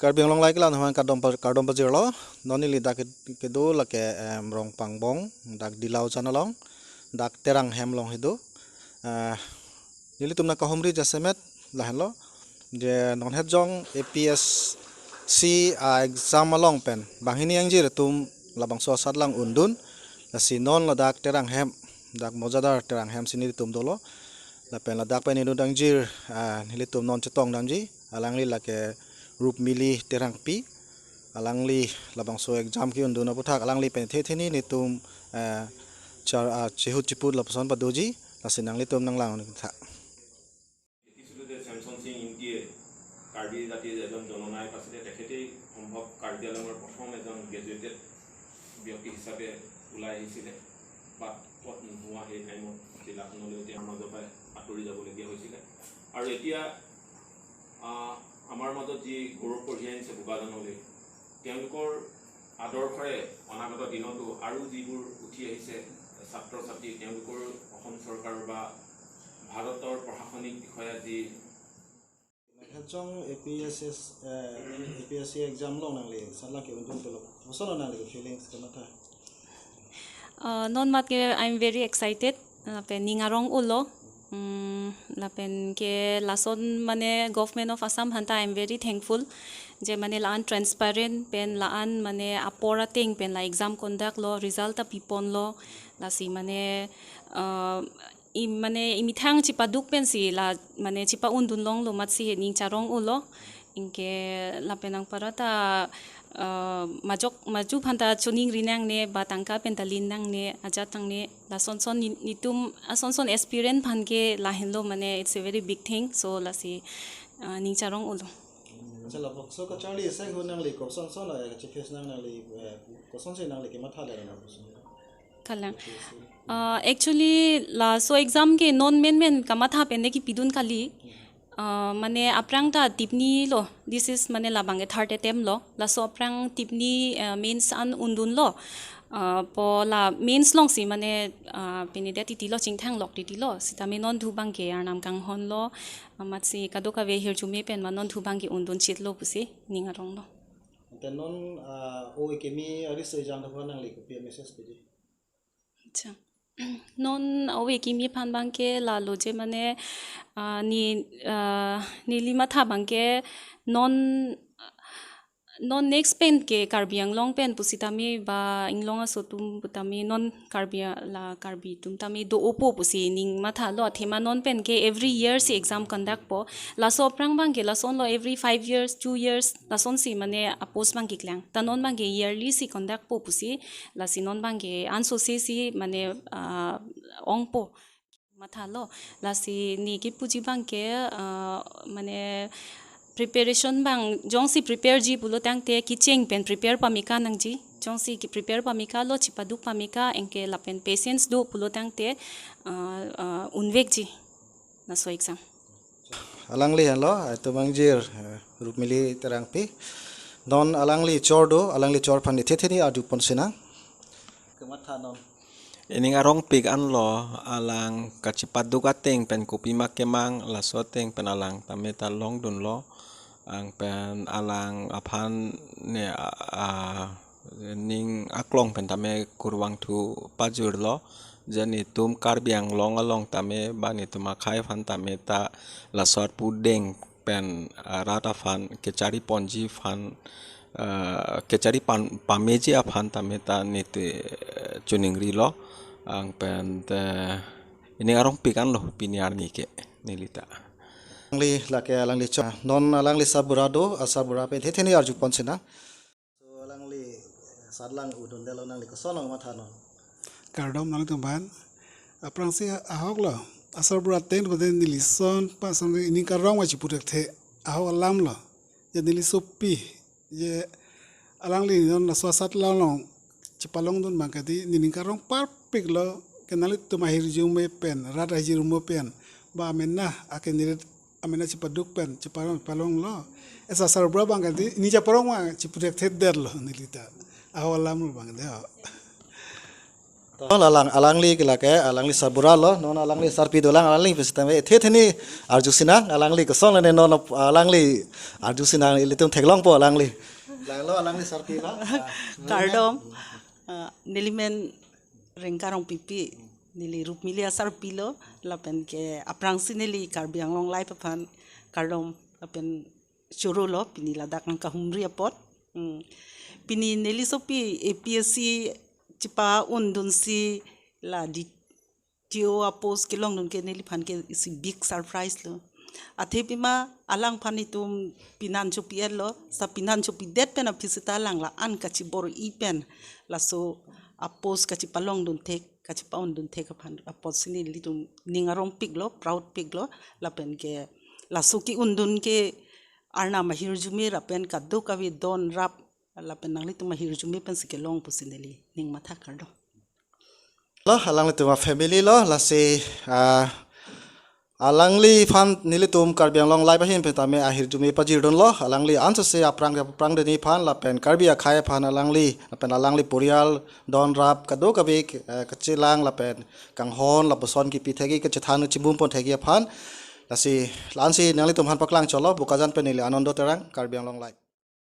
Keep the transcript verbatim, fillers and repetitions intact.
Karbi Anglong Live kelang aphan kardom pa-, kardom pajirlo. Non neli dak ke-, kedo lake, em, Rongpangbong, dak Dilau chan along, dak Terang hem along kedo. Eh, nelitum nangkahumri jasemet lahenlo. Je non het jong A P S C a-exam along pen banghini ingjir atum labangso asatlang undun. Lasi non ladak Terang hem, dak Mojadar Terang hem si nelitum dolo. Lapen ladak pen inut ingjir, ah, nelitum non chetong damji. Alangli lake Rupmili Terangpi. Alangli labangso exam ke-undun aputhak alangli pen thethe ni nelitum, eh, char, ah, chehut chiput lapuson padoji. Lasi nanglitum nanglang tha. দেখিছিলোঁ যে ছেমছন সিং ইংতিয়ে কাৰ্বি জাতিৰ এজন জননায়ক আছিলে। তেখেতেই সম্ভৱ কাৰ্বি আংলঙৰ প্ৰথম এজন গ্ৰেজুৱেটেড ব্যক্তি হিচাপে ওলাই আহিছিলে। বাট পথ নোহোৱা সেই টাইমত জিলাখনলৈ এতিয়া আমাৰ মাজৰ পৰাই আঁতৰি যাবলগীয়া হৈছিলে। আৰু এতিয়া, আহ, আমাৰ মাজত যি গৌৰৱ কঢ়িয়াই আনিছে বোকাজানলৈ, তেওঁলোকৰ আদৰ্শৰে অনাগত দিনতো আৰু যিবোৰ উঠি আহিছে ছাত্ৰ-ছাত্ৰী, তেওঁলোকৰ অসম চৰকাৰৰ বা ভাৰতৰ প্ৰশাসনিক বিষয়া যি Hachong A P S S, eh, A P S C exam along nangli asatlang ke-undun pulo, koson nangli feelings kematha? Uh, non mat ke I'm very excited. Lapen ning arong-olo. Hmm, lapen ke lason mane Government of Assam aphanta I'm very thankful. Je mane la-an transparent pen la-an mane apor ateng pen la exam conduct lo, result ta piponlo. Lasi mane, uh, i mane imethang chepaduk pensi la mane chepa-undun longlo amatsi ning charong-olo. Anke lapen anparta, uh, majok maju aphanta choningri nangne ba tangka pen dalin nangne ajat nangne, lasonson ni-, nelitum asonson aspirant aphan ke lahenlo mane it's a very big thing. So lasi, uh, ning charong-olo. Accha, labangso kacharli isi ahut nangli kosonson, eh, kacheface nang nangli, eh, kosonsi nangli kematha le nang koson? Kalang. Uh, actually, laso exam ke non menmen kamatha pen de kipidun kali. Uh, mane aphrang ta tipni lo. This is mane labang ke third attempt lo. Laso aphrang tipni, uh, mains an undunlo. Uh, pu la mains alongsi mane, uh, pini det titilo, chingthang lok titilo. Sitame non thu abang ke arnam kanghonlo. Amatsi kadokave ahirjume pen ma non thu abang ke undun chitlo pusi ning aronglo. Ante non, ah, o ekimi ari sejang daphan nangli kopi message pidi? Accha. Non o ekimi aphan abang ke lalo je mane, ah, ne, ah, neli matha abang ke non, non next pen ke Karbi Anglong pen pusitame ba inglong aso atum putame non Karbi a-, la Karbi atum tame do-opo pusi ning mathalo, athema non pen ke every year si exam conduct po. Laso aphrang abang ke lasonlo every five years, two years, lasonsi mane a-post abang keklang. Ta non abang ke yearly si conduct po pusi, lasi non abang ke ansose si mane, ah, ongpo. Mathalo, lasi ne kipuji abang ke, ah, mane preparation abang jongsi prepare ji pulo tangte kecheng pen prepare pameka nangji. Jongsi ke-prepare pamekalo, chepaduk pameka, anke lapen patience do pulo tangte, ah, ah, unvekji laso exam. Alangli henlo, itum ingjir, eh, Rupmili Terangpi. Non alangli chor do, alangli chor aphan ne thethe ni arjupon sinang. Kematha non. Ining arongpik anlo, alang kachepaduk ateng pen kopima kemang, laso ateng pen alang tame ta longdunlo, ang pen alang aphan ne, ah, ning aklong pen tame kurvangthu pajirlo, je netum Karbi Anglong along tame ba netum akhei aphan tame ta laso arpu deng pen, ah, rat aphan kechariponji aphan, ah, kechari pan-, pameji aphan tame ta nete, eh, choningrilo, ang pen te ining arongpik anlo pini arni ke neli ta. Alangli lake alangli chor, non alangli sarbura do, asarbura pen thethe ni arjupon sinang. So alangli asatlang undundetlo, nangli koson nangmatha non? Kardom nanglitum aphan. Aphrangsi ahoklo. Asarbura ateng pen nelison pason ining karong ma chiputhekthe. Ahok alamlo. Je neli sopi. Je alangli non laso asatlang along chepalongdun abang ke di nening karong parpiklo. Ke nanglitum ahirjume pen, rat ahirjume pen, ba amena akendirit amena chepaduk pen, cheparong, palonglo. Esa sarbura abang ke di, ne cheparong ma chiputhekthedetlo neli ta. Ahok alamlo abang ke di ho. To, alang, alangli ke lake, alangli sarbura lo, non alangli sarpi dolang, alangli pusitame, the the ni arjusinang, alangli kosonlo ne non alangli arjusinang, ilitum theklongpo alangli. Langlo alangli sarpi lo. Ah, Kardom, ah, neli men Rengka Rongpipi, neli Rupmili asarpi lo, lapen ke aphrangsi neli Karbi Anglong Live aphan kardom lapen choro lo, pini ladak nangkahumri apot. Hmm. Pini neli sopi A P S C chipa-undunsi la D T O a post kelongdun ke neliphan ke isi big surprise lo. Athe pima alangphan itum pinan chopi-et lo, sa pinan chopidet pen aphi seta alang la-an kachibor-i pen laso a post kachipalongdun thek, kachipa-undun thek aphan apotsi nelitum ning arongpik lo, proud pik lo, lapen ke laso ke-undun ke Arnam ahirjume lapen kadokave don rap lapen nanglitum ahirjume pensi kelong pusi neli ning matha, kardom. Lo, alanglitum a family lo, lasi, ah, alangliphan nelitum Karbi Anglong Live ahin pen tame ahirjume pajirdunlo, alangli ansose aphrang aphrang dunji aphan, lapen Karbi akhei aphan alangli, lapen alangli porial, don rap, kadokave, eh, kachelang, lapen kanghon, lapuson kipi thekji, kachethan chibumpon thekji aphan. Lasi, la-ansi nanglitum aphan paklang cholo, Bokajan pen neli Anando Terang, Karbi Anglong Live.